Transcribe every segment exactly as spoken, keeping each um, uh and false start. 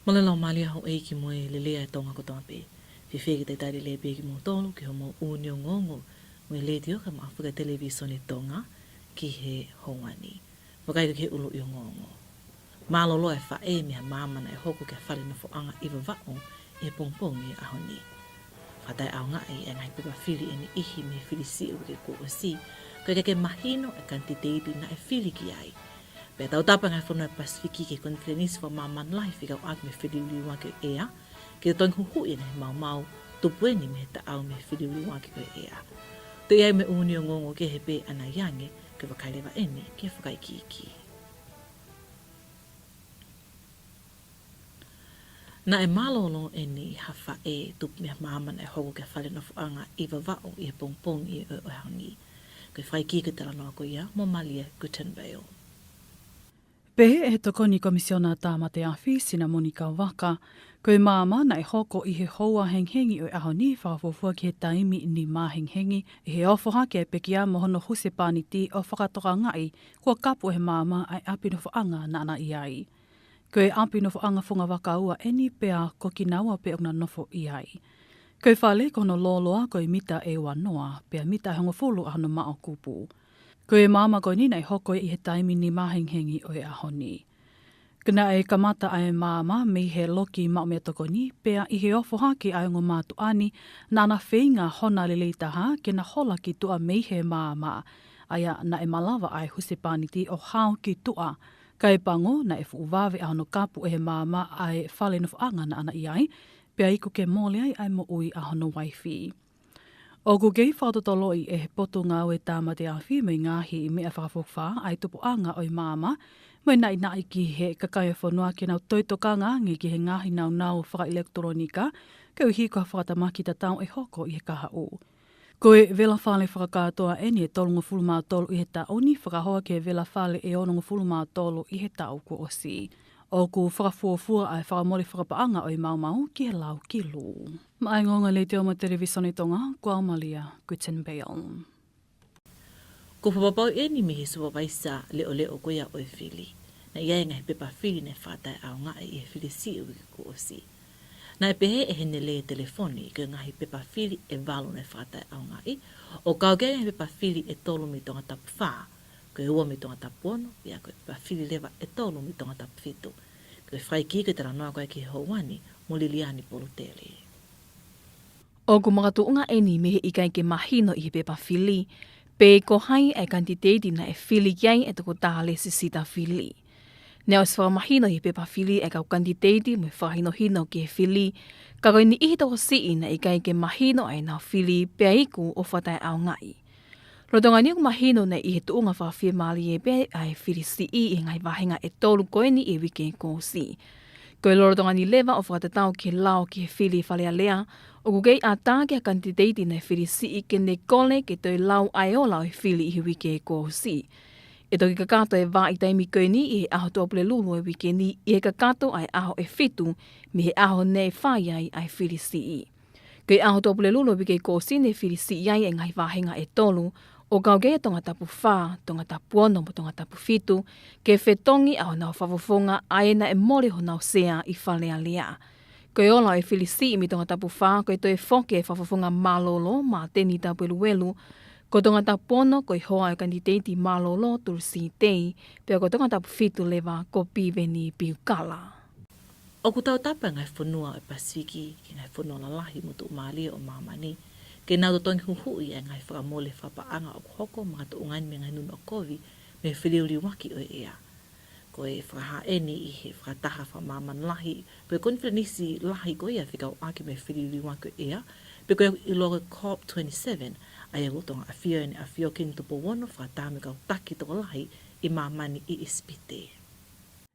Mālō e laumālie houʻeiki mo e lelei ʻa Tonga kotoa pē. Fiefia ke talitali lelei pē kimoutolu ki hoʻomou ʻū ongoongo mei he Letiō kae ʻumaʻā foki e Televīsone Tonga ki he houa ni. Vakai ki he ʻuluʻi ongoongo. Mālōlō e faʻē mei ha maama naʻe hoko ki ha fale nofoʻanga ʻi Vavaʻu ʻi he pongipongi ʻo e ʻaho ni. Fakataʻeʻaongaʻi e ngaahi pepa fili ʻe niʻihi mei he fili siʻi ʻo e uike kuo ʻosi, kae ʻikai ke mahino e kanititeiti naʻe fili ki ai. Pea tautapa e ngaahi fonua ʻo e Pasifiki ki he konifelenisi fakamāmani lahi fekauʻaki mo e feliuliuaki ʻo e ʻea, ke totongi huhuʻi e ngaahi maumau tupu eni mei he taʻau mei he feliuliuaki ʻo e ʻea. Toe ʻi ai mo e ʻū ongoongo kehe pē ʻanai ange, ke vakai leva eni ki he fakaikiiki. Naʻe mālōlō eni ha faʻē tupu mei ha maama naʻe hoko ki ha fale nofoʻanga ʻi Vavaʻu ʻi he pongipongi ʻo e ʻaho ni. Ko e fakaikiiki ʻo e talanoa ko ia mo Malia Guttenbeil. Pehē ʻe he Tokoni Komisiona Tāmate Afi, Sinamoni Kauvaka, ko e maama naʻe hoko ʻi he houa hengihengi ʻo e ʻaho ni fakafuofua ki he taimi nima hengihengi, ʻi he ofo hake e pekia mo hono husepāniti ʻo fakatokangaʻi kuo kapu ʻe he maama ʻa e ʻapi nofoʻanga naʻa na ʻi ai. Ko e ʻapi nofoʻanga Fungavaka Ua eni pea ko kinaua pē ʻoku na nofo ʻi ai. Ko e fale ko hono lōloa ko e mita ʻe uanoa, pea mita ʻe hongofulu ʻa hono maʻokupu. Ko e maama ko eni naʻe hoko ʻi he taimi nima hengihengi ʻo e ʻaho ni. Ka naʻe kamata ʻa e maama mei he loki maʻu meʻatokoni, pea ʻi he ofo hake ʻa e ongo mātuʻa ni, naʻa na feinga hona lelei taha ke na hola ki tuʻa mei he maama. ʻA ia naʻe malava ʻa e husepāniti ʻo hao ki tuʻa. Kae pango, naʻe fuʻu vave ʻa hono kapu ʻe he maama ʻa e fale nofoʻanga naʻa na ʻi ai, pea iku ke mole ai ʻa e moʻui ʻa hono uaifi. ʻOku kei fakatotoloʻi ʻe he Potungāue Tāmate Afi mo e Ngaahi Meʻa Fakafokifā ʻa e tupuʻanga ʻo e maama, mo e naʻinaʻi ki he kakai ʻo e fonua ke nau toe tokanga ange ki he ngaahi naunau fakaʻilekitulōnika, koeʻuhi ko ha fakatamaki tatau ʻe hoko ʻi he kahaʻu. Ko e vela fale fakakātoa eni ʻe tolungofulu mā tolu ʻi he taʻu ni, fakahoa ki he vela fale ʻe onongofulu mā tolu ʻi he taʻu kuo ʻosi. ʻOku fakafuofua ʻa e fakamole fakapaʻanga ʻo e maumau ki he lau kilu. Maʻá e ongoongo ʻa e Letiō mo e Televīsone Tonga, ko au Malia Guttenbeil. Kuo fakapapauʻi eni mei he supavaisa leʻoleʻo ko ia ʻo e fili, naʻe ʻi ai e ngaahi pepa fili naʻe fakataʻeʻaongaʻi ʻi he fili siʻi ʻo e uike kuo ʻosi. Naʻe pehē ʻe Henele Telefoni ko e ngaahi pepa fili ʻe valu naʻe fakataʻeʻaongaʻi, ʻo kau ki ai e ngaahi pepa fili ʻe tolu mei Tongatapu fā, ko e ua mei Tongatapu ono, pea ko e pepa fili leva ʻe tolu mei Tongatapu fitu. Ko e fakaikiiki ʻo e talanoa ko ia ki he houa ni mo Liliani Polutele. ʻOku makatuʻunga eni mei he ʻikai ke mahino ʻi he pepa fili pe ko hai ʻa e kanititeiti naʻe fili ki ai ʻa e tokotaha lēsisita fili. Naʻe ʻosi fakamahino ʻi he pepa fili ʻa e kau kanititeiti mo e fakahinohino ki he fili, ka ko e niʻihi tokosiʻi naʻe ʻikai ke mahino ʻa ʻenau fili pea iku ʻo fakataʻeʻaongaʻi. Lolotonga ni ʻoku mahino naʻe ʻi he tuʻunga fakafiemālie pē ʻa e fili siʻi ʻi he ngaahi vāhenga ʻe tolu ko eni ʻi he uike kuo ʻosi. Ko e lolotonga ni leva ʻo fakatatau ki he lao ki he fili Fale Alea, ʻoku kei ʻatā ki ha kanititeiti naʻe fili siʻi ke ne kole ke toe lau ʻa e ola ʻo e fili ʻi he uike kuo ʻosi. ʻE toki kakato e vahaʻa taimi ko eni ʻi he ʻaho Tuʻapulelulu ʻo e uike ni ʻi he kakato ʻa e ʻaho ʻe fitu mei he ʻaho naʻe fai ai ʻa e fili siʻi. Ko e ʻaho Tuʻapulelulu ʻo e uike kuo ʻosi naʻe fili siʻi ai e ngaahi vāhenga ʻe tolu, ʻo kau ki ai ʻa Tongatapu fā, Tongatapu ono mo Tongatapu fitu, ke fetongi ʻa honau fakafofonga ʻa ē naʻe mole honau sea ʻi Fale Alea. Ko e ola ʻo e fili siʻi mei Tongatapu fā, ko e toe foki e fakafofonga mālōlō, Māteni Tapueluelu, ko Tongatapu ono ko e hoa ʻo e kanititeiti mālōlō, Tulusī Tei, pea ko Tongatapu fitu leva ko Piveni Piukala. ʻOku tautapa e ngaahi fonua ʻo e Pasifiki ki he ngaahi fonua lalahi mo tuʻumālie ʻo māmani ke nau totongi huhuʻi e ngaahi fakamole fakapaʻanga ʻoku hoko makatuʻunga eni mei he ngaahi nunu ʻo kovi mei he feliuliuaki ʻo e ʻea. Ko e fakahā eni ʻi he fakataha fakamāmani lahi, pe ko e konifelenisi lahi ko ia fekauʻaki mo e feliuliuaki ʻo e ʻea, pe ko e ʻiloa ko e COP twenty-seven, ʻa ia ʻoku lolotonga ʻafio ʻEne ʻAfio Kingi Tupou ono fakataha mo e kau taki tokolahi ʻi māmani ʻi ʻIsipite.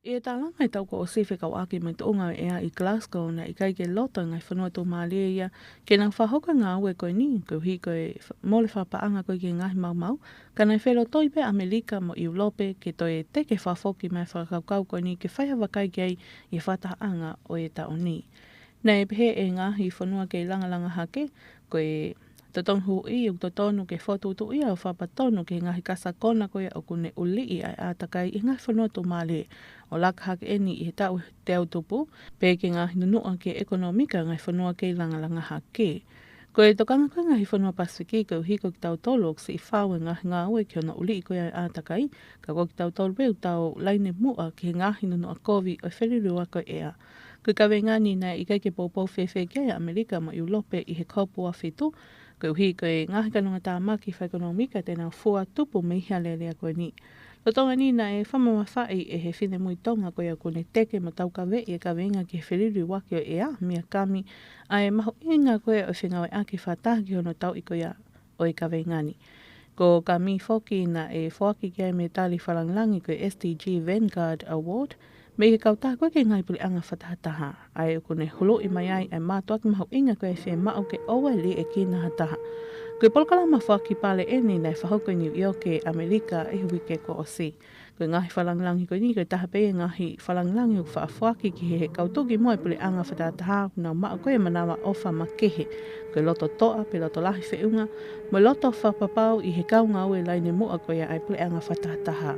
ʻI he tālanga ʻi he taʻu kuo ʻosi fekauʻaki mo e tuʻunga ʻo e ʻea ʻi Glasgow, naʻe ʻikai ke loto e ngaahi fonua tuʻumālie ia ke nau fakahoko e ngāue ko eni, koeʻuhi ko e f-, mole fakapaʻanga ko ia ki he ngaahi maumau, ka naʻe felotoi pē ʻa ʻAmelika mo ʻIulope ke toe teke fakafoki mai e fakakaukau ko eni ke fai ha vakai ki ai ʻi he fakatahaʻanga ʻo e taʻu ni. Naʻe pehē ʻe he ngaahi fonua kei langalanga hake, ko e Totonu huʻi ʻoku totonu ke fokotuʻutuʻu ia ʻo fakapatonu ki he ngaahi kasakona ko ia ʻoku ne uliʻi ʻa e ʻātakai ʻi he ngaahi fonua tuʻumālie, ʻo laka hake eni ʻi he taʻu teau tupu, pehē ki he ngaahi nunuʻa ki he ʻekonōmika ʻa e ngaahi fonua kei langalanga hake. Ko e tokanga ko ē ʻa e ngaahi fonua Pasifiki koeʻuhi ko kitautolu ʻoku siʻi fau e ngaahi ngāue ki hono uliʻi ko ia ʻa e ʻātakai, ka ko kitautolu pē ʻoku tau laine muʻa ki he ngaahi nunuʻa kovi ʻo e feliliuaki ʻo e ʻea. Ko e kaveinga ni naʻe ʻikai ke poupou fēfē ki ai ʻa ʻAmelika mo ʻIulope ʻi he COP uofitu, koeʻuhi ko e ngaahi kanongatāmaki fakaʻekonōmika te nau fua tupu mei he alēlea ko eni. Lolotonga ni naʻe fakamamafaʻi ʻe he finemui Tonga ko ia ʻoku ne teke mo taukaveʻi e kaveinga ki he feliliuaki ʻo e ʻea, Miakami, ʻa e mahuʻinga ko ia ʻo e fengāueʻaki fakataha ki hono tauʻi ko ia ʻo e kaveinga ni. Ko Kami foki naʻe foaki ki ai e mētali fakalangilangi ko e S D G Vanguard Award mei he kautaha ko ē ki he ngaahi puleʻanga fakatahataha, ʻa ia ʻoku ne huluʻi mai ai ʻa e mātuʻaki mahuʻinga ko ia ʻi he fiemaʻu ke ʻoua ʻe liʻekina ha taha. Ko e polokalama foaki pale eni naʻe fakahoko ʻi Niu ʻIoke, ʻAmelika, ʻi he uike kuo ʻosi. Ko e ngaahi fakalangilangi ko eni ko e taha pē ʻi he ngaahi fakalangilangi ʻoku faʻa foaki ki he kau tuki muʻa ʻa e puleʻanga fakatahataha ʻoku nau maʻu ko ia e manavaʻofa makehe, ko e loto toʻa pe loto lahi feʻunga mo e loto fakapapau ʻi he kau ngāue laine muʻa ko ia ʻa e puleʻanga fakatahataha.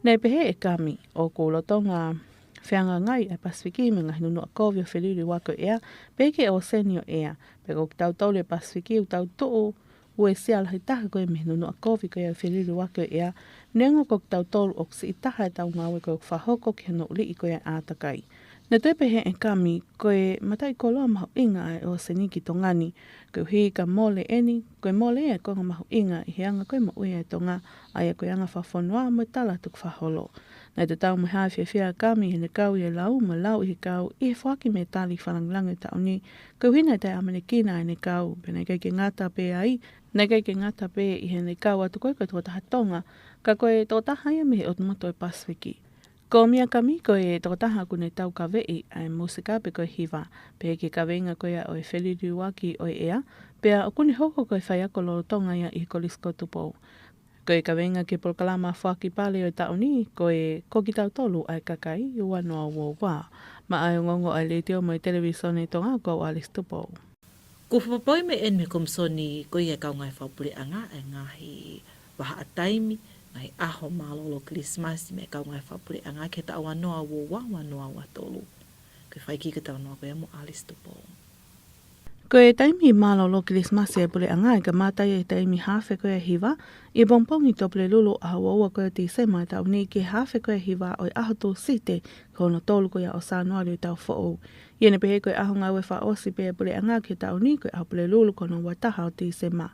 Naʻe pehē ʻe Kami, ʻoku lolotonga fehangahangai ʻa e Pasifiki mo e ngaahi nunuʻa kovi ʻo e feliliuaki ʻo e ʻea, pehē ki he ʻōseni ʻo e ʻea, pea ko kitautolu ʻi he Pasifiki ʻoku tau tuʻu uesia lahi taha ko ia mei he nunuʻa kovi ko ia ʻo e feliliuaki ʻo e ʻea, neongo ko kitautolu ʻoku siʻi taha ʻetau ngāue ko ia ʻoku fakahoko ki hono uliʻi ko ia ʻa e ʻātakai. Naʻe toe pehē ʻe Kami, ko e mataʻikoloa mahuʻinga ʻa e ʻōseni ki Tonga ni, koeʻuhi ka mole eni, ko e mole ia ʻa e konga mahuʻinga ʻi he anga ko ia e moʻui ʻa e Tonga, ʻa ia ko e anga fakafonua mo e tala tukufakaholo. Naʻe tatau mo e hā e fiefia ʻa Kami ʻi heʻene kau ʻi he lau mo e lau ʻi he kau ʻi he foaki mētali fakalangilangi ʻo e taʻu ni, koeʻuhi naʻe taʻeʻamanekina ʻa ʻene kau, pea naʻe ʻikai ke ngata pē ai, naʻe ʻikai ke ngata pē ʻi heʻene kau atu ko ia ko e tokotaha Tonga, ka ko e tokotaha ia mei he ʻotu motu ʻo e Pasifiki. Ko Miakami ko e tokotaha ʻoku ne taukaveʻi ʻa e mūsika pe ko e hiva, pehē ki he kaveinga ko ia ʻo e feliliuaki ʻo e ʻea, pea ʻoku ne hoko ko e faiako lolotonga ia ʻi he Kolisi ko Tupou. Ko e kaveinga ki he polokalama foaki pale ʻo e taʻu ni, ko e Ko Kitautolu ʻa e Kakai, ua noa ua ua. Maʻá e ongoongo ʻa e Letiō mo e Televīsone Tonga, ko au Alice Tupou. Kuo fakapapauʻi mai eni mei he Komisoni ko ia ʻo e Kau Ngāue Fakapuleʻanga ʻa e ngaahi vahaʻa taimi, ngaahi ʻaho mālōlō Kilisimasi mei he Kau Ngāue Fakapuleʻanga ki he taʻu ua noa ua ua, ua noa ua tolu. Ko e fai ki he talanoa ko ia mo Alice Tupou. Ko e taimi mālōlō Kilisimasi ʻa e puleʻanga ʻe kamata ia ʻi he taimi haafe ko ia ʻo e hiva, ʻi he pongipongi Tuʻapulelulu ʻaho ua ua ko ia ʻo Tīsema ʻo e taʻu ni ki he haafe ko ia ʻo e hiva ʻo e ʻaho Tūsite ko hono tolu ko ia ʻo Sānuali ʻo e taʻu foʻou. ʻI heʻene pehē ko e ʻaho ngāue fakaʻosi pē ʻa e puleʻanga ki he taʻu ni ko e ʻaho Pulelulu ko hono ua taha ʻo Tīsema.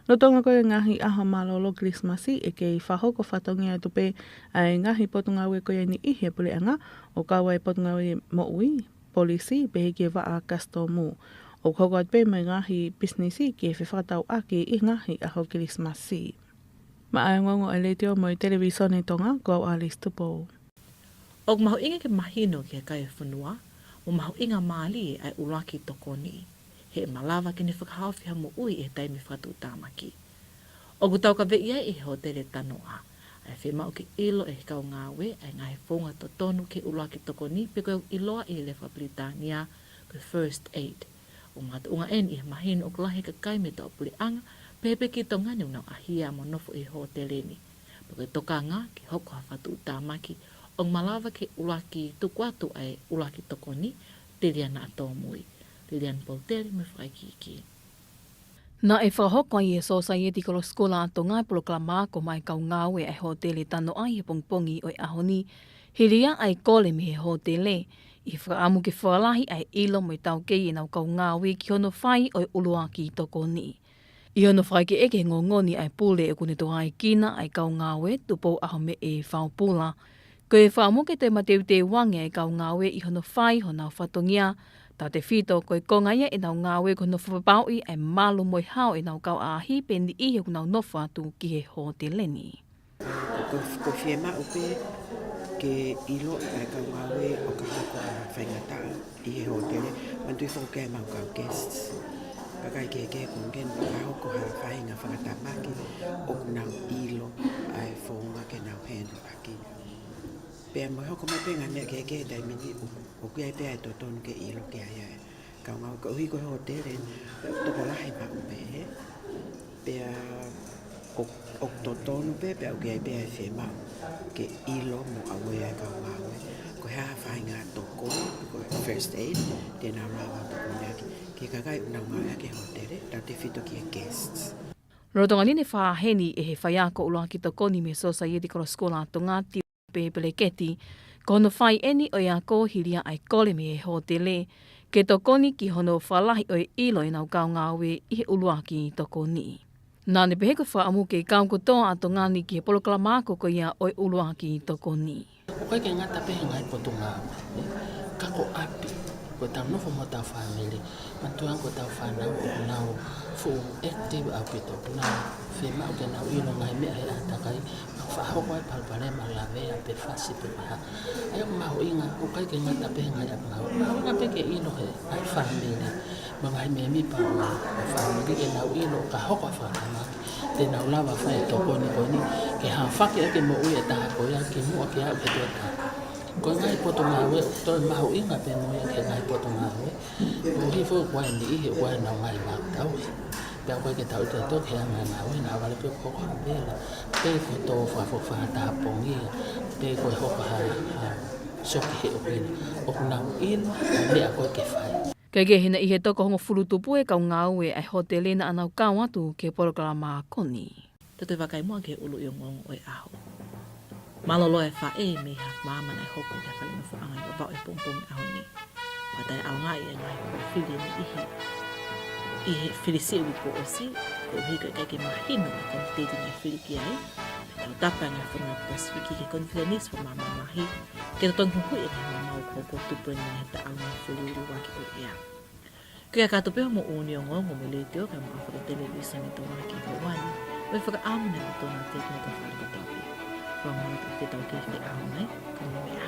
Lolotonga ko ia e ngaahi ʻaho mālōlō Kilisimasi ʻe kei fakahoko fatongia atu pē ʻa e ngaahi potungāue ko ia ʻe niʻihi ʻa e puleʻanga, ʻo kau ai e Potungāue Moʻui, Polisi, pehē ki he Vaʻa Kasitomu. ʻOku hoko atu pē mo e ngaahi pisinisi ki he fefakatauʻaki ʻi he ngaahi ʻaho Kilisimasi. Maʻá e ongoongo ʻa e Letiō mo e Televīsone Tonga, ko au Alice Tupou. ʻOku mahuʻinga ke mahino ki he kakai ʻo e fonua, mo mahuʻinga mālie ʻa e ʻuluaki tokoni, he ʻe malava ke ne fakahaofi ha moʻui ʻi he taimi fakatuʻutāmaki. ʻOku taukaveʻi ai ʻe he hōtele Tanoa ʻa e fiemaʻu ke ʻilo ʻe he kau ngāue ʻa e ngaahi founga totonu ki he ʻuluaki tokoni pe ko e ʻiloa ʻi he lea faka-Pilitānia ko e first aid. ʻOku makatuʻunga eni ʻi he mahino ʻoku lahi e kakai mei he toko puleʻanga, pehē pē ki Tonga ni ʻoku nau ʻaʻahi mo nofo ʻi he hōtele ni. Pea ko e tokanga ke hoko ha fakatuʻutāmaki, ʻoku malava ke ʻuluaki tuku atu ʻa e ʻuluaki tokoni, Teliana Tōmui. Lilian Poltelli mo e fakaikiiki. Naʻe fakahoko ʻe he Sōsaieti Kolosi Kula ʻa Tonga e polokalama ako maʻá e kau ngāue ʻa e hōtele Tanoa ʻi he pongipongi ʻo e ʻaho ni, hili ia ʻa e kole mei he hōtele, ʻi he fakaʻamu ke fakalahi ʻa e ʻilo mo e taukei ʻenau kau ngāue ki hono fai ʻo e ʻuluaki tokoni. ʻI hono fakaʻekeʻeke he ngongoni ʻa e pule ʻoku ne tokaʻi kina ʻa e kau ngāue, Tupou ʻAhomeʻe Faupula, ko e fakaʻamu ke toe mateuteu ange ʻa e kau ngāue ʻi hono fai honau fatongia, tautefito ko e konga ia ʻenau ngāue ko hono fakapapauʻi ʻa e malu mo e hao ʻenau kau ʻaʻahi pe niʻihi ʻoku nau nofo atu ki he hōtele ni. Ko, ko, ko e fiemaʻu pē ke ʻiloʻi ʻa e kau ngāue ʻo ka hoko ha faingataʻa ʻi he hōtele, manatuʻi foki ʻemau kau guests. Kakai kehekehe ko eni, ka hoko ha faʻahinga fakatamaki ʻoku nau ʻilo ʻa e founga ke nau handle ʻaki. Pea mo e hoko mai pē ngaahi meʻa kehekehe he taimi ni ʻoku, ʻoku ʻi ai pē ʻa e totonu ke ʻilo ki ai ʻa e kau ngāue koeʻuhi ko e hōtele, tokolahi maʻu pē, ē? Pea ʻoku, ʻoku totonu pē, pea ʻoku ʻi ai pē ʻa e fiemaʻu ke ʻilo mo ʻave ʻa e kau ngāue. Ko e hā ha faʻahinga tokoni, ko e first aid, te nau lava ʻo tokoniʻaki ki he kakai ʻoku nau ngāueʻaki e hōtele, tautefito ki he guests. Lolotonga ʻeni ne fakahā heni ʻe he faiako ʻuluaki tokoni mei he Sōsaieti Kolo Sikola ʻa Tonga, Tiope Peleketi, ko hono fai ʻeni ʻo e ako hili ʻa e kole mei he hōtele, ke tokoni ki hono fakalahi ʻo e ʻilo ʻenau kau ngāue ʻi he ʻuluaki tokoni. Naʻa ne pehē ko e fakaʻamu ke kau kotoa ʻa Tonga ni ki he polokalama ako ko ia ʻo e ʻuluaki tokoni. ʻOku ʻikai ke ngata pē he ngaahi potungāue, ka ko ʻapi, ko ʻetau nofo mo hotau fāmili, manatuʻi ange ko ʻetau fānau ʻoku nau fuʻu active ʻaupito, ʻoku nau fiemaʻu ke nau ʻilo ngaahi meʻa he ʻātakai, ʻoku faʻa hoko ai e palopalema, lavea pe fasi pe ko e hā. ʻA ia ʻoku mahuʻinga, ʻoku ʻikai ke ngata pē he ngaahi ʻapi ngāue, mahuʻinga pē ke ʻilo he ngaahi fāmili, mo e ngaahi mēmipa ʻo e fāmili ke nau ʻilo ka hoko ha fakatamaki, te nau lava ʻo fai e tokoni ko eni, ke hafaki ʻaki e moʻui ʻa e taha ko ia, kimuʻa ke aʻu ki he tokotaha. Ko e ngaahi potungāue, ʻoku toe mahuʻinga pē mo ia ki he ngaahi potungāue, koeʻuhi foki ʻoku ʻi ai e niʻihi ʻoku ʻi ai ʻenau ngaahi ngāue tauhi. Pea ʻoku ʻikai ke tau ʻilo ʻe tautolu ki he ngaahi ngāue, naʻa ʻoku ʻalu pē ʻo hoko ha vela, pe ko e tō fakafoʻou ha taha pongia, pe ko e hoko ha, ha sioki he ʻohina. ʻOku nau ʻilo e meʻa ko ē ke fai. Kae kehe, naʻe ʻi he toko hongofulu tupu e kau ngāue ʻa e hōtele naʻa nau kau atu ki he polokalama ako ni. Tau toe vakai muʻa ki he ʻuluʻi ongoongo ʻo e ʻaho. Mālōlō e faʻē mei ha maama naʻe hoko ʻi he fale nofoʻanga ʻi Vavaʻu he pongipongi ʻaho ni. Fakataʻeʻaongaʻi e ngaahi fili ʻe niʻihi ʻi he fili siʻi uike kuo ʻosi, koeʻuhi ko e ʻikai ke mahino e kandidēti naʻe fili ki ai, pea tautapa e ngaahi fonua Pasifiki ki he konifelenisi fakamaama lahi, ke totongi huhuʻi e ngaahi maumau kuo tupu ʻeni he taʻau ngaahi fili ʻuluaki ʻo e ʻea. Ko e kakato pē hoʻomou ʻū ongoongo mei he letiō kae ʻumaʻā foki e televīsone Tonga ki he houa ni, ʻo e fakaʻamu naʻe ʻoatu ʻe he tangata fale kotoa pē. Ko e ʻamanaki ke tau kei feʻao mai, ko e meʻa